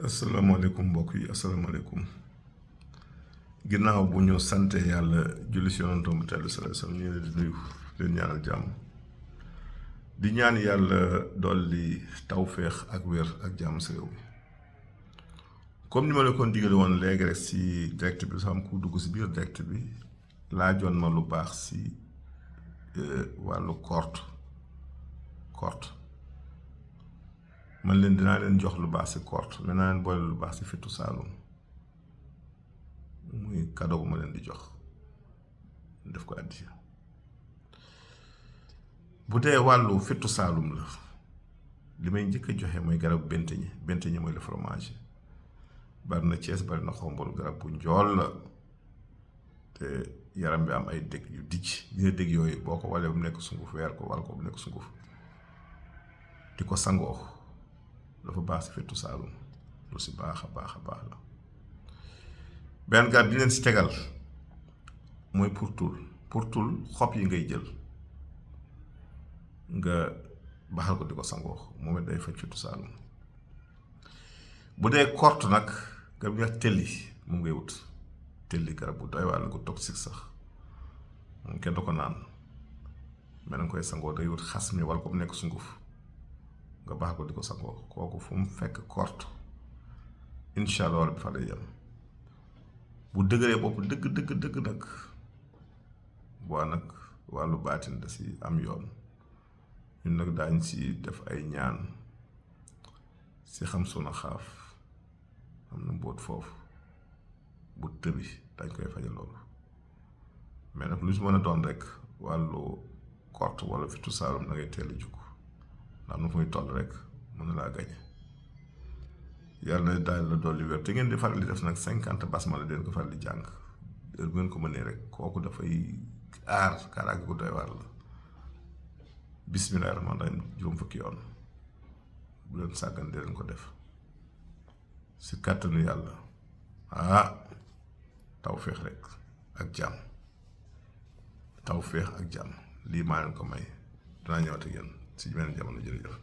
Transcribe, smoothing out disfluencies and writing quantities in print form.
asalaamaaleykum mbokk yi asalaamaaleykum ginnaaw bu ñu sante yàlla julli si yonantoom bu tedd sallallahu alayhi wasallam ñu leen di nuyu leen ñaanal jàmm di ñaan yàlla dolli tawféex ak wér ak jàmm si réew mi comme ni ma la ko digale woon léegi rek si direct bi sax am ku dugg si biir direct bi laajoon ma lu baax si wàllu korte man leen dinaa leen jox lu baax si korte mais naa leen boole lu baax si fettu saalum muy cadeau bu ma leen di jox def ko addiya bu dee wàllu fettu saalum la li may njëkk a joxe mooy garab benteñe mooy le fromage bari na Cees bari na xombol garab bu njool la te yaram bi am ay dëgg yu dijj dina dëgg yooyu boo ko walee bu nekk sunguf weer ko wal ko bu nekk sunguf di ko sangoo dafa baax si fettu saalum lu si baax a baax la benn garab di leen si tegal mooy pourtul xob yi ngay jël nga baxal ko di ko sangoo moom it day faj fettu saalum bu dee korte nag garab gi nga telli moom ngay wut telli garab bu doy waar la ko toxique sax moom kenn du ko naan mais danga koy sangoo day wut xas mi wala ko mu nekk sunguf nga baax ko di ko sangoo kooku fu mu fekk korte incha allah wala bi fa lay yem bu dëgëree bopp dëgg nag boo nag wàllu baatin da si am yoon ñun nag daañ si def ay ñaan si xam suna xaaf am na mbóot foofu bu tëbi dañ koy faje loolu mais nag lu si mën a doon rek wàllu korte wala fettu saalum da ngay teel a jukk ndax nu muy toll rek mën na laa gañe yàlla daal la dolli wér te ngeen di faral di def nag 50 basmala den ko faral di jàng heure bu ngeen ko mënee rek kooku dafay aar kaaraange gu doy waar la bismillaahi rahmaani rahiim juróom fukki yoon bu leen sàggan di leen ko def si kàttanu yàlla tawféex rek ak jàmm lii maa leen ko may danaa ñëwaat ak yéen si beneen jamono jërëjëf